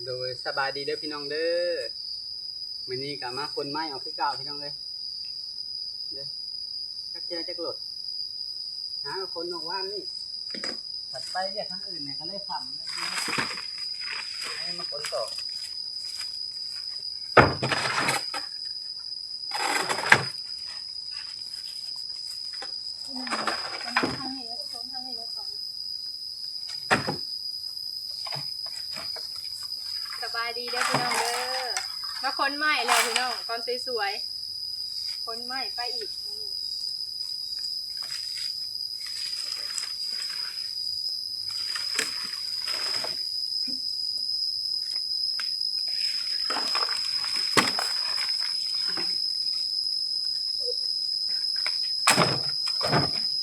ໂດຍ ສະບາຍດີເດີພີ່ນ້ອງເດີ ມື້ນີ້ກໍມາຂົນໄມ້ອອກຄືເກົ່າພີ່ນ້ອງເອີຍ ເດີ ຈັກເທື່ອຈັກລົດ ຫາຂົນອອກວານນີ້ ພັດໄປວຽກທາງອື່ນນີ້ກໍເລີຍຄ່ຳ ໃຫ້ມາຂົນຕໍ່. ສະບາຍດີເດີພີ່ນ້ອງເດີ ມາຂົນໄມ້ແລ້ວພີ່ນ້ອງ ຕອນສວຍໆ ຂົນໄມ້ໄປອີກ.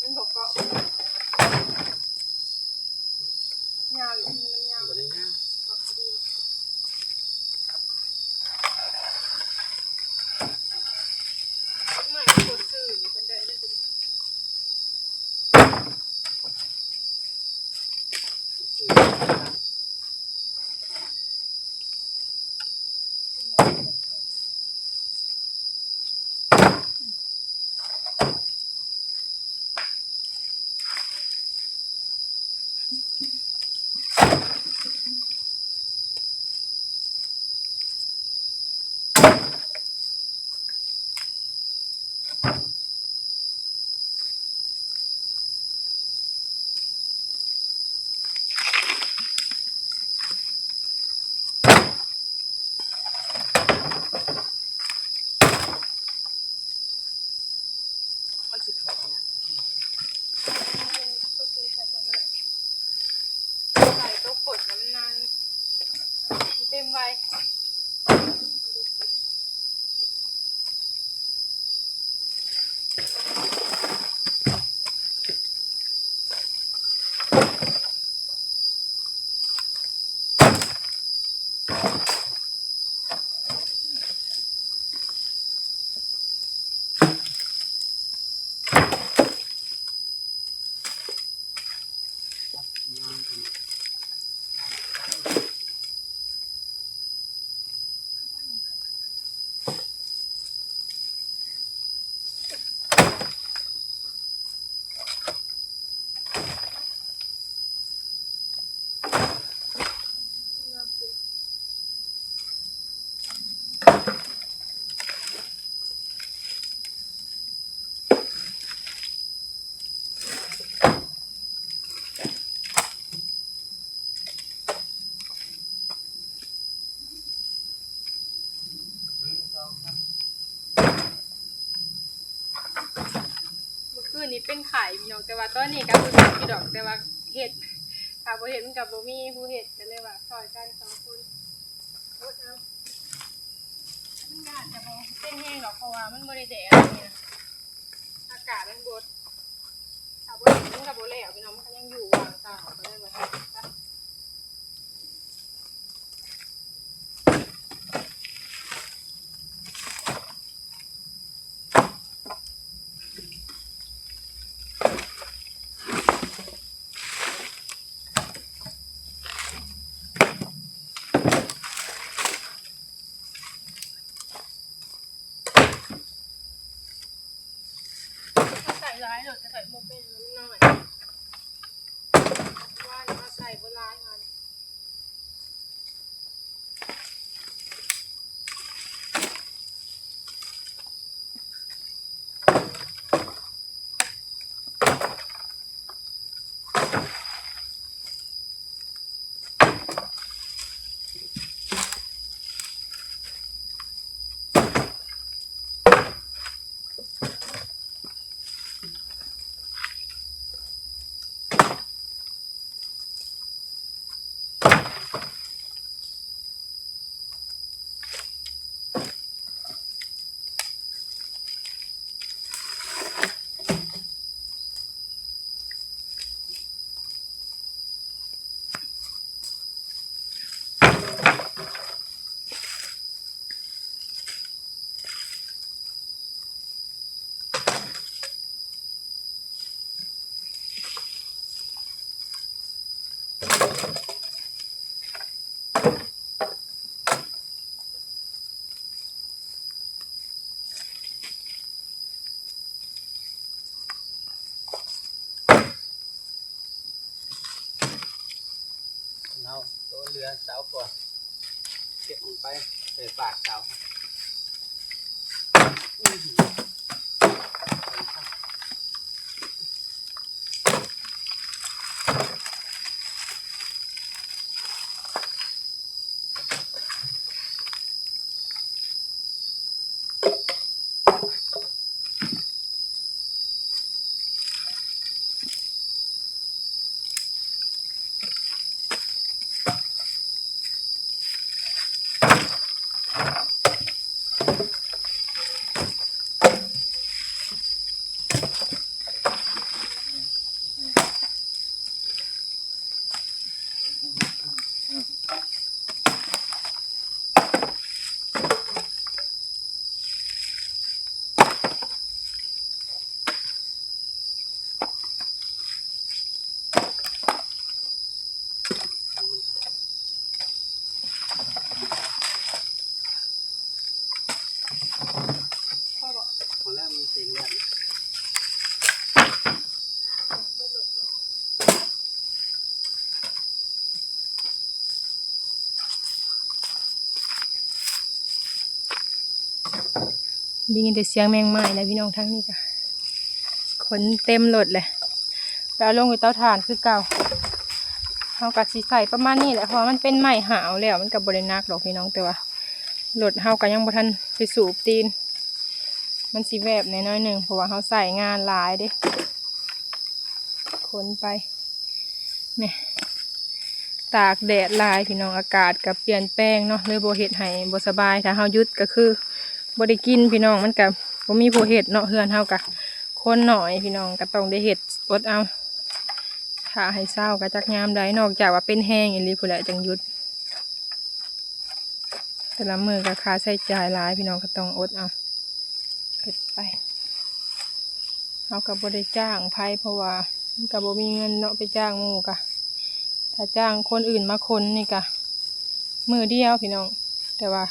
ມັນບໍ່ເກາະ ຍາວຢູ່ ມັນຍາວ ບໍ່ໄດ້ຍາວ ເກາະດີ ໄມ້ມັນບໍ່ຊື່ປານໃດເລີຍ. ມັນຊິເຂົ້າຍາກ ໃສ່ໂຕກົດນະ ມັນນານ ມັນເຕັມໄວ. ເມື່ອຄືນນີ້ເປັນໄຂ້ພີ່ນ້ອງ ແຕ່ວ່າຕອນນີ້ກໍຮູ້ສຶກຢູ່ດອກ ແຕ່ວ່າເຮັດ ຖ້າບໍ່ເຮັດມັນກໍບໍ່ມີຜູ້ເຮັດ ກໍເລີຍວ່າຊ່ອຍກັນສອງຄົນ ອົດເອົາ. ມັນອາດຈະບໍ່ເປັນແຮງດອກ ເພາະວ່າມັນບໍ່ໄດ້ແດດນີ້ນະ ອາກາດມັນບໍ່ ຖ້າບໍ່ເຮັດມັນກໍບໍ່ແລ້ວພີ່ນ້ອງ ມັນກໍຍັງຢູ່ຫວ່າງຕາ ກໍເລີຍວ່າເຮັດໄປ. ໃສ່ຫຼາຍໂລດ ໃສ່ບໍ່ເປັນ ມັນນ້ອຍ ວ່າມາໃສ່ບໍ່ຫຼາຍຫັ້ນ. ເ ເອົາໂຕເຫຼືອເສົາກ່ອນ ເກັບມັນໄປໃສ່ປາກເສົາ. ພໍແລ້ວ ມັນເຕັມແລ້ວ. ໄດ້ຍິນແຕ່ສຽງແມງໄມ້ແຫຼະພີ່ນ້ອງ. ທາງນີ້ກະຂົນເຕັມລົດແຫຼະ ໄປເອົາລົງຢູ່ເຕົາຖ່ານຄືເກົ່າ. ເຮົາກະຊິໃສ່ປະມານນີ້ແຫຼະ ເພາະວ່າມັນເປັນໄມ້ຫາວແລ້ວ ມັນກະບໍ່ໄດ້ໜັກດອກພີ່ນ້ອງ ແຕ່ວ່າລົດເຮົາກະຍັງບໍ່ທັນໄປສູບຕີນ ມັນຊິແວບແດ່ໜ້ອຍໜຶ່ງ ເພາະວ່າເຮົາໃຊ້ງານຫຼາຍເດ້. ຂົນໄປ ນີ້ ຕາກແດດຫຼາຍພີ່ນ້ອງ ອາກາດກະປ່ຽນແປງເນາະ ເລີຍບໍ່ເຮັດໃຫ້ບໍ່ສະບາຍ. ຖ້າເຮົາຢຸດກະຄືບໍ່ໄດ້ກິນພີ່ນ້ອງ ມັນກະບໍ່ມີຜູ້ເຮັດເນາະ. ເຮືອນເຮົາກະຄົນໜ້ອຍພີ່ນ້ອງ ກະຕ້ອງໄດ້ເຮັດ ອົດເອົາ ຖ້າໃຫ້ເຊົາກະຈັກຍາມໃດ ນອກຈາກວ່າເປັນແຮງອີ່ຫຼີພຸ້ນແຫຼະ ຈັ່ງຢຸດ. ແຕ່ລະມື້ກະຄ່າໃຊ້ຈ່າຍຫຼາຍພີ່ນ້ອງ ກະຕ້ອງອົດເອົາ ເຮັດໄປ. ເຮົາກະບໍ່ໄດ້ຈ້າງໃຜ ເພາະວ່າມັນກະບໍ່ມີເງິນເນາະ ໄປຈ້າງໝູ່ກະ ຖ້າຈ້າງຄົນອື່ນມາຂົນນີ້ກະມື້ດຽວພີ່ນ້ອງ. ແຕ່ວ່າ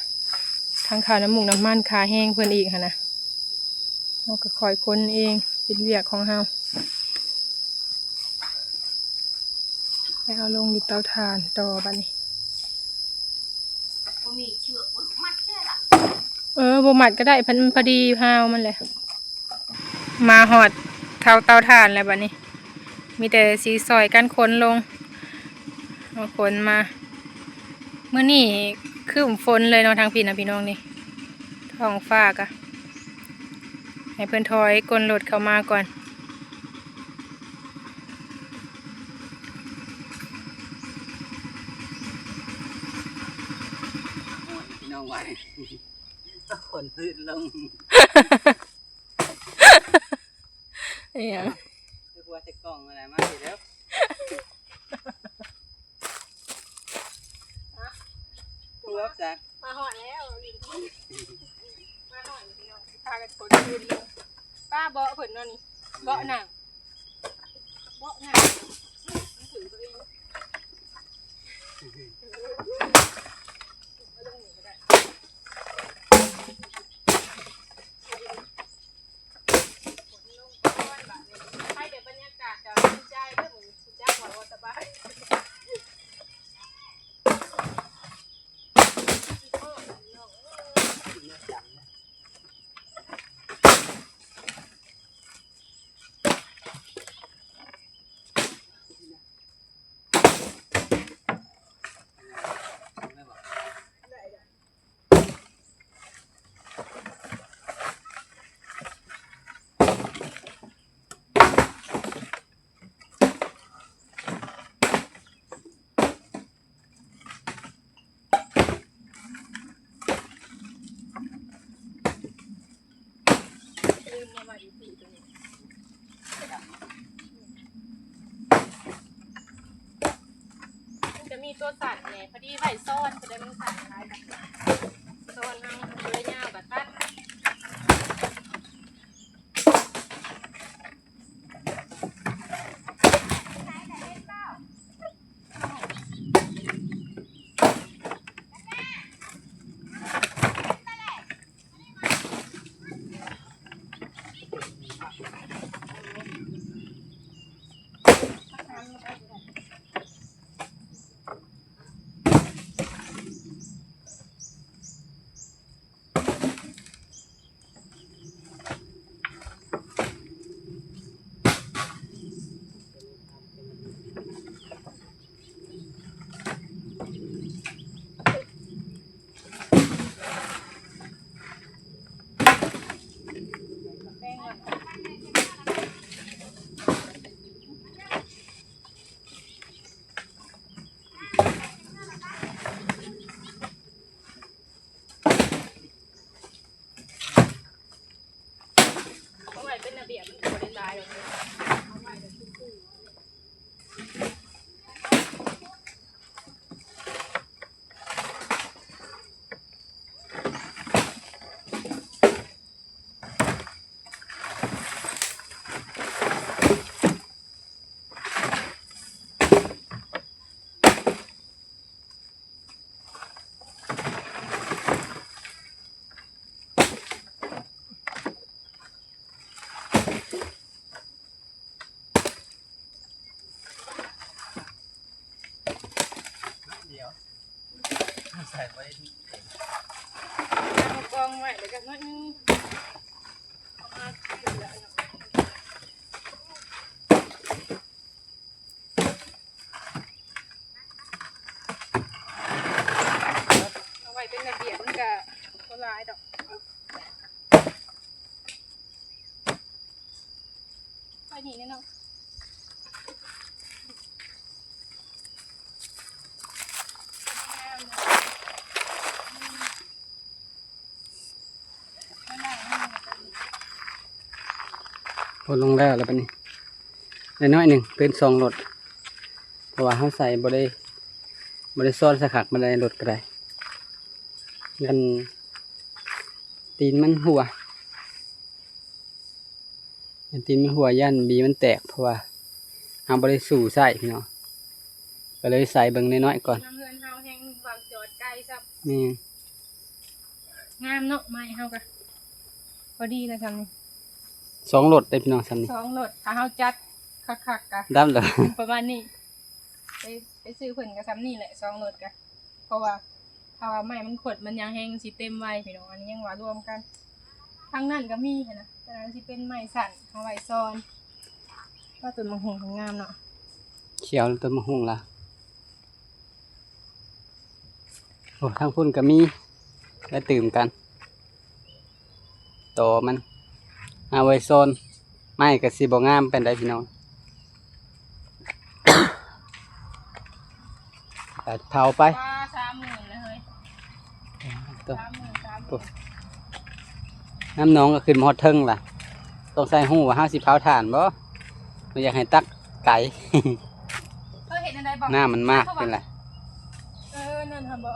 ທັງຄ່ານ້ຳມູກນ້ຳມັນ ຄ່າແຮງເພິ່ນອີກຫັ້ນນະ ເຮົາກະຄ່ອຍຂົນເອງ ເປັນວຽກຂອງເຮົາ. ໄປເອົາລົງຢູ່ເຕົາຖ່ານຕໍ່ບາດນີ້. ບໍ່ມີເຊືອກ ບໍ່ມັດແທ້ລະ. ເອີ ບໍ່ມັດກະໄດ້ ມັນພໍດີຮາວມັນແຫຼະ. ມາຮອດເຕົາ ເຕົາຖ່ານແລ້ວບາດນີ້ ມີແຕ່ຊິຊ່ອຍກັນຂົນລົງ ເອົາຂົນມາ. ມື້ນີ້ຄຶ້ມຝົນເລີຍເນາະ ທາງພີ້ນະພີ່ນ້ອງ. ນີ້ທ້ອງຟ້າກະ ໃຫ້ເພິ່ນຖອຍກົ້ນລົດເຂົ້າມາກ່ອນ. ພີ່ນ້ອງວ່າ ຄົນພື້ນລົງ ອີຫຍັງ? ຄືວ່າໃສ່ກ່ອງຫັ້ນແຫຼະ ມາພີ້ເດີ້. ຮະ? ເກືອບຊະ. ມາຮອດແລ້ວ ມາຮອດແລ້ວພີ່ນ້ອງ ພາກັນຂົນຄືນເລີຍ. ປ້າເບາະເພິ່ນເນາະນີ້ ເບາະໜັງ ເບາະໜັງ ມັນຖືຕົວເອງ ເອົາລົງນີ້ກະໄດ້. ໃຫ້ໄດ້ບັນຍາກາດກະດີໃຈເດີ້ ມື້ນີ້ຮູ້ຈັກວ່າບໍ່ສະບາຍ. ມັນຈະມີຕົວສັ້ນແດ່ ພໍດີໄວ້ຊ້ອນ ຈະໄດ້ມັນສັ້ນຫຼາຍ ຊ້ອນເຮົາ ມັນບໍ່ໄດ້ຍາວກະຕັດ. ລະບຽບມັນກໍບໍ່ໄດ້ຫຼາຍດອກ. ດຽວ ໃສ່ໄວ້ ເອົາກອງໄວ້ ແລ້ວກໍໜ້ອຍໜຶ່ງ ເອົາມາ ເອົາໄວ້ເປັນລະບຽບ ມັນກະບໍ່ຫຼາຍດອກ. ໄປນີ້ແນ່ເນາະ. ຄົນລົງແລ້ວ ແລ້ວບັດນີ້ ໄດ້ໜ້ອຍໜຶ່ງ ເປັນສອງລົດ ເພາະວ່າເຮົາໃສ່ບໍ່ໄດ້ ບໍ່ໄດ້ຊ້ອນໃສ່ຄັກປານໃດ ລົດກໍໄດ້ ຢ້ານຕີນມັນຮົ່ວ ຢ້ານຕີນມັນຮົ່ວ ຢ້ານບີມັນແຕກ ເພາະວ່າເຮົາບໍ່ໄດ້ສູ້ໃສ່ພີ່ນ້ອງ ກໍເລີຍໃສ່ເບິ່ງນ້ອຍໆກ່ອນ. ນຳເຮືອນເຮົາແຮງວ່າຈອດໄກຊ້ຳ. ແມ່ນ. ງາມເນາະ ໄມ້ເຮົາກະພໍດີແລ້ວຊ່ຳນີ້ ສອງລົດເດ້ພີ່ນ້ອງ ຊ່ຳນີ້ ສອງລົດ ຖ້າເຮົາຈັດຄັກໆກະ ດຳເລີຍ ປະມານນີ້ ໄປ ໄປຊື້ເພິ່ນກະຊ່ຳນີ້ແຫຼະ ສອງລົດກະ ເພາະວ່າ ຖ້າວ່າໄມ້ມັນຂົດມັນຫຍັງແຮງຊິເຕັມໄວພີ່ນ້ອງ ອັນນີ້ຍັງວ່າລວມກັນ ທາງນັ້ນກະມີຫັ້ນນະ ແຕ່ວ່າຊິເປັນໄມ້ສັ້ນເອົາໄວ້ຊ້ອນ. ວ່າຕົ້ນໝາກຫຸ່ງງາມເນາະ ຂຽວຕົ້ນໝາກຫຸ່ງລະ. ໂອ້ ທາງພຸ້ນກໍມີ ໄດ້ຕື່ມກັນ ຕໍມັນ ເອົາໄວ້ຊ້ອນ ໄມ້ກໍຊິບໍ່ງາມປານໃດພີ່ນ້ອງ ກໍເຜົາໄປ ປາ ສາມໝື່ນແລ້ວເຮີ້ຍ ໂອ້ ສາມໝື່ນ ສາມໝື່ນ ໂອ້ ນ້ຳໜອງກໍຂຶ້ນມາຮອດເທິງລະ ຕ້ອງໃສ່ຮູ້ວ່າເຮົາຊິເຜົາຖ່ານບໍ່ ບໍ່ຢາກໃຫ້ຕັກໄກ ເອີ ເຮັດແນວໃດບໍ່ ນ້ຳມັນມາກເປັນລະ ເອີ ນັ້ນຫັ້ນບໍ່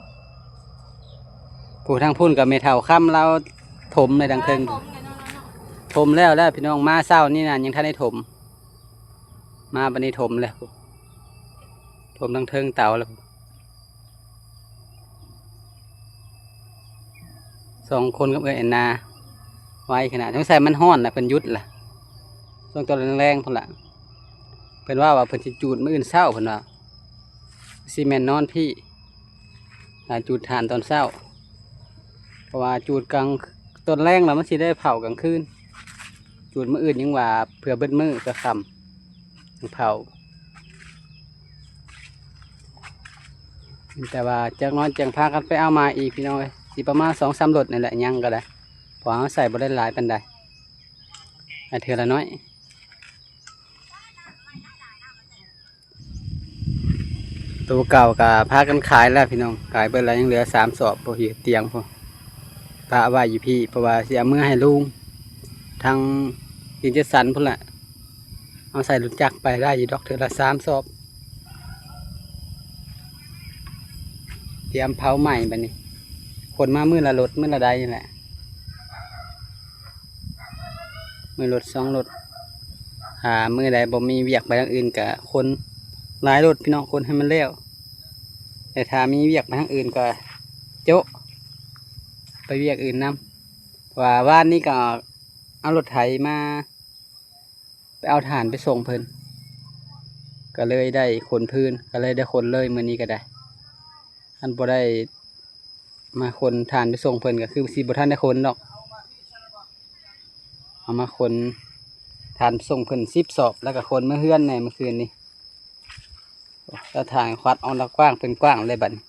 ຜູ້ທາງພຸ້ນກໍແມ່ເຖົ້າຄຳລາວຖົມໃນທາງເທິງ ຖົມແລ້ວ ແລ້ວພີ່ນ້ອງ ມາເຊົ້ານີ້ນະຍັງທັນໄດ້ຖົມ ມາບັດນີ້ຖົມແລ້ວ ຖົມທາງເທິງເຕົາແລ້ວ. ສອງຄົນກັບເອື້ອຍແອນນາ ໄວຂະໜາດ ສົງໄສມັນຮ້ອນລະ ເພິ່ນຢຸດລະ ຊ່ວງຕອນແລງໆພຸ້ນລະ ເພິ່ນເວົ້າວ່າເພິ່ນຊິຈູດມື້ອື່ນເຊົ້າ ເພິ່ນວ່າ ຊິແມ່ນນອນພີ້ ຖ້າຈູດຖ່ານຕອນເຊົ້າ ເພາະວ່າຈູດກາງ ຕອນແລງລະມັນຊິໄດ້ເຜົາກາງຄືນ ຈູດມື້ອື່ນຍັງວ່າເພື່ອເບິດມື້ກະຄ່ຳ ເຜົາ ແຕ່ວ່າຈັກໜ້ອຍຈັ່ງພາກັນໄປເອົາມາອີກພີ່ນ້ອງເອີຍ ຊິປະມານສອງສາມລົດນີ້ແຫຼະ ຍັງກໍໄດ້ ເພາະເຮົາໃສ່ບໍ່ໄດ້ຫຼາຍປານໃດ ໃຫ້ເທື່ອລະໜ້ອຍ. ໂຕເກົ່າກໍພາກັນຂາຍແລ້ວພີ່ນ້ອງ ຂາຍເບິດແລ້ວ ຍັງເຫຼືອສາມສອບ ບໍ່ເຮັດຕຽງພຸ້ນ ປະໄວ້ຢູ່ພີ້ ເພາະວ່າຊິເອົາເມືອໃຫ້ລຸງ ທາງກິນຈັດສັນພຸ້ນແຫຼະ ເອົາໃສ່ລົດຈັກໄປໄດ້ຢູ່ດອກ ເທື່ອລະສາມສອບ ຕຽມເຜົາໃໝ່ບັດນີ້ ຂົນມາມື້ລະລົດ ມື້ລະໃດນີ້ແຫຼະ ມື້ລົດສອງລົດ ຖ້າມື້ໃດບໍ່ມີວຽກໄປທາງອື່ນກະຂົນຫຼາຍລົດພີ່ນ້ອງ ຂົນໃຫ້ມັນແລ້ວ ແຕ່ຖ້າມີວຽກໄປທາງອື່ນກະໂຈະໄປວຽກອື່ນນຳ ເພາະວ່າວານນີ້ກະເອົາລົດໄຖມາ ໄປເອົາຖ່ານໄປສົ່ງເພິ່ນ ກໍເລີຍໄດ້ຂົນພື້ນ ກໍເລີຍໄດ້ຂົນເລີຍມື້ນີ້ກໍໄດ້ ຄັນບໍ່ໄດ້ມາຂົນຖ່ານໄປສົ່ງເພິ່ນ ກໍຄືຊິບໍ່ທັນໄດ້ຂົນດອກ ເອົາມາຂົນຖ່ານໄປສົ່ງເພິ່ນສິບສອບ ແລ້ວກໍຂົນເມືອເຮືອນແດ່ມື້ຄືນນີ້. ແລ້ວທາງຄວັດອອກລະກວ້າງເປັນກວ້າງເລີຍບັດນີ້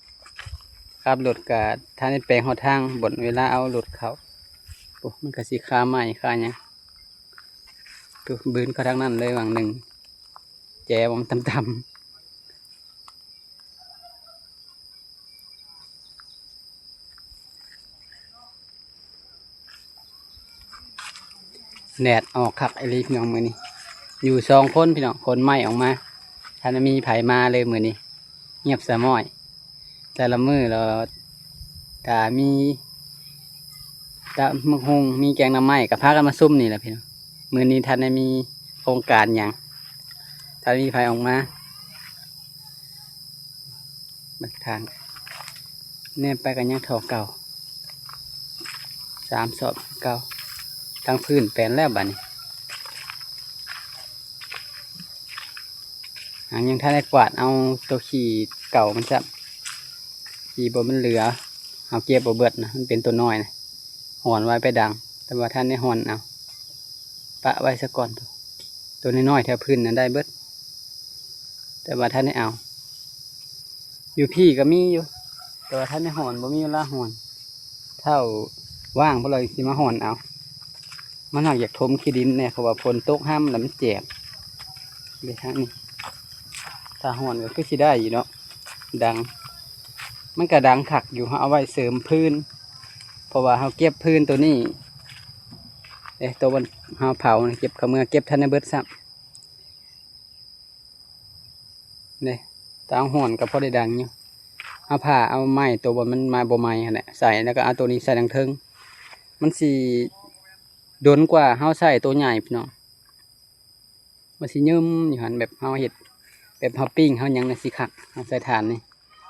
ຂັບລົດກະທັນໄດ້ແປງຮອດທາງ ບ່ອນເວລາເອົາລົດເຂົ້າ ໂອ້ ມັນກະຊິຄາໄມ້ຄາຫຍັງ ໂອ້ ບືນເຂົ້າທາງນັ້ນເລີຍຫວ່າງໜຶ່ງ ແຈວ່າມັນຕ່ຳໆ. ແດດອອກຄັກອີ່ຫຼີພີ່ນ້ອງມື້ນີ້ ຢູ່ສອງຄົນພີ່ນ້ອງ ຂົນໄມ້ອອກມາ ທັນໄດ້ມີໃຜມາເລີຍມື້ນີ້ ງຽບສະມ້ອຍ. ແຕ່ລະມື້ລະກະມີຕຳບັກຫຸ່ງ ມີແກງໜໍ່ໄມ້ ກະພາກັນມາຊຸມນີ້ແຫຼະພີ່ນ້ອງ. ມື້ນີ້ທັນໄດ້ມີໂຄງການຫຍັງ ທັນມີໃຜອອກມາ. ເບິ່ງທາງ ແນມໄປກໍຍັງທໍ່ເກົ່າ ສາມສອບຄືເກົ່າ ທາງພື້ນແປນແລ້ວບາດນີ້. ຫາງຍັງທັນໄດ້ກວາດເອົາໂຕຂີ້ເກົ່າມັນຊ້ຳ ຂີ້ບົວມັນເຫຼືອ ເຮົາເກັບບໍ່ເບິດນະ ມັນເປັນໂຕນ້ອຍນະ ຮ່ອນໄວ້ໄປດັງ ແຕ່ວ່າທັນໄດ້ຮ່ອນເອົາ ປະໄວ້ຊະກ່ອນ. ໂຕນ້ອຍໆແຖວພື້ນນັ້ນໄດ້ເບິດ ແຕ່ວ່າທັນໄດ້ເອົາ. ຢູ່ພີ້ກໍມີຢູ່ ແຕ່ວ່າທັນໄດ້ຮ່ອນ ບໍ່ມີເວລາຮ່ອນ ຖ້າວ່າງພຸ້ນລະຊິມາຮ່ອນເອົາ. ມັນຫາກຢາກຖົມຂີ້ດິນແດ່ ເພາະວ່າຝົນຕົກຫ້ຳແລ້ວມັນແຈບເດ້ທາງນີ້. ຖ້າຮ່ອນກໍຄືຊິໄດ້ຢູ່ເນາະ ດັງ ມັນກໍດັງຄັກຢູ່ ເຮົາເອົາໄວ້ເສີມຟືນ ເພາະວ່າເຮົາເກັບຟືນໂຕນີ້ເດ້ ໂຕມັນເຮົາເຜົາ ເກັບເຂົ້າເມືອ ເກັບທັນໄດ້ເບິດຊ້ຳ. ເດ້ ຕາງຮ່ອນກໍພໍໄດ້ດັງຢູ່ ເຮົາຜ່າເອົາໄມ້ໂຕບໍ່ ມັນມາບໍ່ໃໝ່ຫັ້ນແຫຼະ ໃສ່ ແລ້ວກໍເອົາໂຕນີ້ໃສ່ທາງເທິງ ມັນຊິດົນກວ່າເຮົາໃຊ້ໂຕໃຫຍ່ພີ່ນ້ອງ. ມັນຊິເຍິມຢູ່ຫັ້ນ ແບບເຮົາເຮັດ ແບບເຮົາປີ້ງເຮົາຫຍັງນີ້ຊິຄັກ ເຮົາໃສ່ຖ່ານນີ້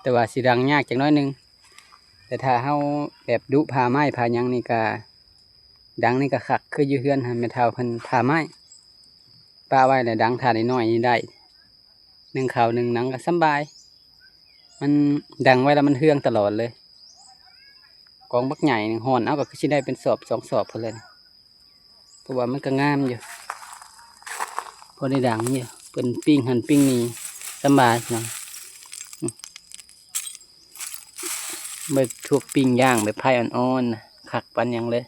ແຕ່ວ່າຊິດັງຍາກຈັກໜ້ອຍໜຶ່ງ. ແຕ່ຖ້າເຮົາແບບດຸຜ່າໄມ້ຜ່າຫຍັງນີ້ກະ ດັງນີ້ກະຄັກ ຄືຢູ່ເຮືອນຫັ້ນ ແມ່ເຖົ້າເພິ່ນຜ່າໄມ້ປະໄວ້ ແລ້ວດັງຖ່ານນ້ອຍໆນີ້ໄດ້ ໜຶ້ງເຂົ້າໜຶ້ງຫຍັງກະສຳບາຍ. ມັນດັງໄວ້ແລ້ວມັນເຮືອງຕະຫຼອດເລີຍ ກອງບັກໃຫຍ່ໜຶ່ງ ຮ່ອນເອົາກໍຄືຊິໄດ້ເປັນສອບສອງສອບພຸ້ນແຫຼະ ເພາະວ່າມັນກໍງາມຢູ່ ພໍໄດ້ດັງຢູ່. ເພິ່ນປີ້ງຫັ້ນປີ້ງນີ້ສຳບາຍເນາະ ເບິດພວກປີ້ງຍ່າງແບບໄຟອ່ອນໆນະ ຄັກປານຫຍັງເລີຍ.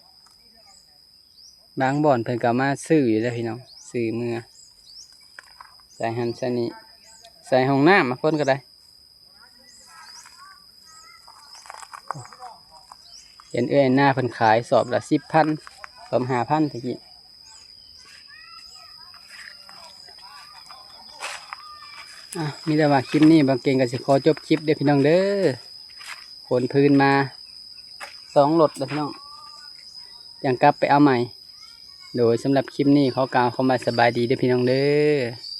ບາງບ່ອນເພິ່ນກໍເອົາມາຊື້ຢູ່ເດ້ພີ່ນ້ອງ ຊື້ເມືອໃສ່ຫັ້ນໃສ່ນີ້ ໃສ່ຫ້ອງນ້ຳບາງຄົນກໍໄດ້. ເຫັນເອື້ອຍໜ້າເພິ່ນຂາຍສອບລະສິບພັນ ສອບຫ້າພັນແຕ່ກີ້. ອ່ະ ມີແຕ່ວ່າຄລິບນີ້ບ່າວເກັ່ງກໍຊິຂໍຈົບຄລິບເດີ້ພີ່ນ້ອງເດີ້. ຂົນຟືນມາສອງລົດເດີ້ພີ່ນ້ອງ ຈັ່ງກັບໄປເອົາໃໝ່. ໂດຍ ສຳລັບຄລິບນີ້ຂໍກ່າວຄຳວ່າສະບາຍດີເດີ້ພີ່ນ້ອງເດີ້.